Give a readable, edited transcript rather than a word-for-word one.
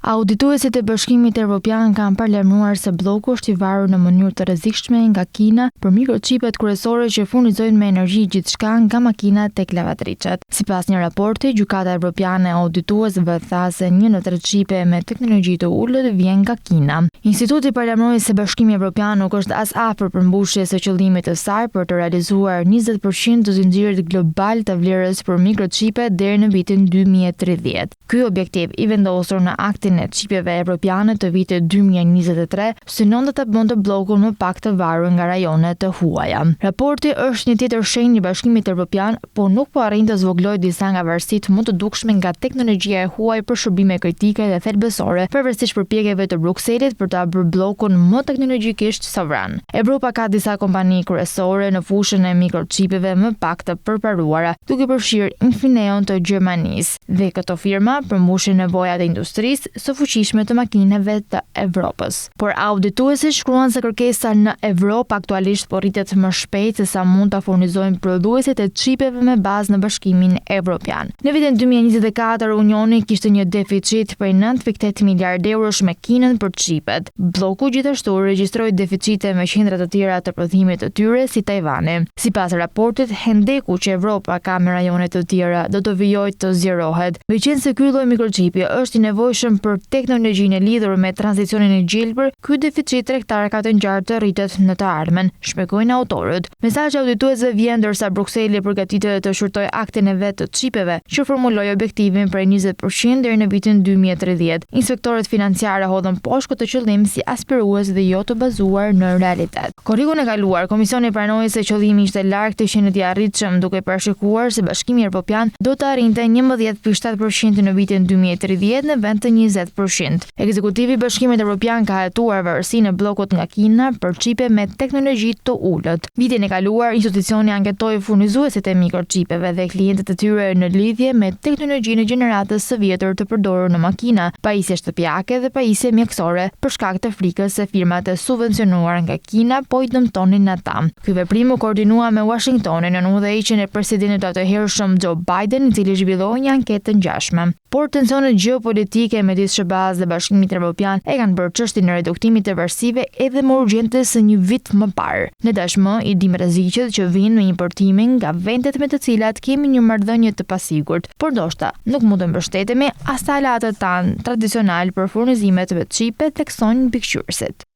Audituesit e Bashkimit Evropian kanë paralajmëruar se blloku është i varur në mënyrë të rrezikshme nga Kina për mikroçipet kryesore që furnizojnë me energji gjithçka nga makinat tek lavatriçet. Sipas një raporti, Gjykata Evropiane e Audituesve tha se një në tre çipe me teknologji të ulët vjen nga Kina. Instituti paralajmëroi se Bashkimi Evropian nuk është as afër përmbushjes së qëllimit të saj për të realizuar 20 për qind të zinxhirit global të vlerës për mikroçipe deri në vitin 2030. Ky objektiv, i vendosur në Aktin e Çipeve Evropiane të vitit 2023, synonte ta bënte bllokun më pak të varur nga rajone të huaja. Raporti është një tjetër shenjë e Bashkimit Evropian, por nuk po arrin të zvogëlojë disa nga varësitë më të dukshme nga teknologjia e huaj për shërbime kritike dhe thelbësore, pavarësisht përpjekjeve të Brukselit për ta bërë bllokun më teknologjikisht sovran. Evropa ka disa kompani kryesore në fushën e mikroçipeve më pak të përparuara, duke përfshirë Infineon të Gjermanisë. Dhe këto firma përmbushin nevojat e industrisë së fuqishme të makinave të Evropës. Por audituesit shkruan se kërkesa në Evropë aktualisht po rritet më shpejt se sa mund ta furnizojnë prodhuesit e çipeve me bazë në Bashkimin Evropian. Në vitin 2024, Unioni kishte një deficit prej 9.8 miliardë eurosh me Kinën për çipet. Blloku gjithashtu regjistroi deficite me qendra të tjera të prodhimit të tyre si Tajvani. Sipas raportit, hendeku që Evropa ka me rajone të tjera do të vijojë të zgjerohet. Meqenëse ky lloj mikroçipi është i nevojshëm për teknologjinë e lidhur me tranzicionin e gjelbër, ky deficit tregtar ka të ngjarë të rritet në të ardhmen, shpjegojnë autorët. Mesazhi i audituesve vjen ndërsa Brukseli përgatitet të shqyrtojë aktin e vet të çipeve, që formuloi objektivin prej 20 për qind deri në vitin 2030. Inspektorët financiarë hodhën poshtë këtë qëllim si aspirues dhe jo të bazuar në realitet. Korrikun e kaluar, Komisioni pranoi se qëllimi ishte larg të qenit i arritshëm, duke parashikuar se Bashkimi Evropian do të arrinte 11.7 për qind në vitin 2030 në vend të 20 për qind. Ekzekutivi i Bashkimit Evropian ka hetuar varësinë e bllokut nga Kina për çipe me teknologji të ulët. Vitin e kaluar, institucioni anketoi furnizuesit e mikroçipeve dhe klientët e tyre në lidhje me teknologjinë e gjeneratës së vjetër të përdorur në makina, pajisje shtëpiake dhe pajisje mjekësore, për shkak të frikës se firmat e subvencionuara nga Kina po i dëmtonin ata. Ky veprim u koordinua me Uashingtonin nën udhëheqjen e presidentit të atëhershëm Joe Biden, i cili zhvilloi një anketë të ngjashme. Por tensionet gjeopolitike midis SHBA-së dhe Bashkimit Evropian e kanë bërë çështjen e reduktimit të varësive edhe më urgjente se një vit më parë. Ne tashmë i dimë rreziqet që vijnë me importimin nga vendet me të cilat kemi një marrëdhënie të pasigurt, por ndoshta nuk mund të mbështetemi as te aleatët tanë tradicionalë për furnizimet me çipe, theksojnë mbikëqyrësit.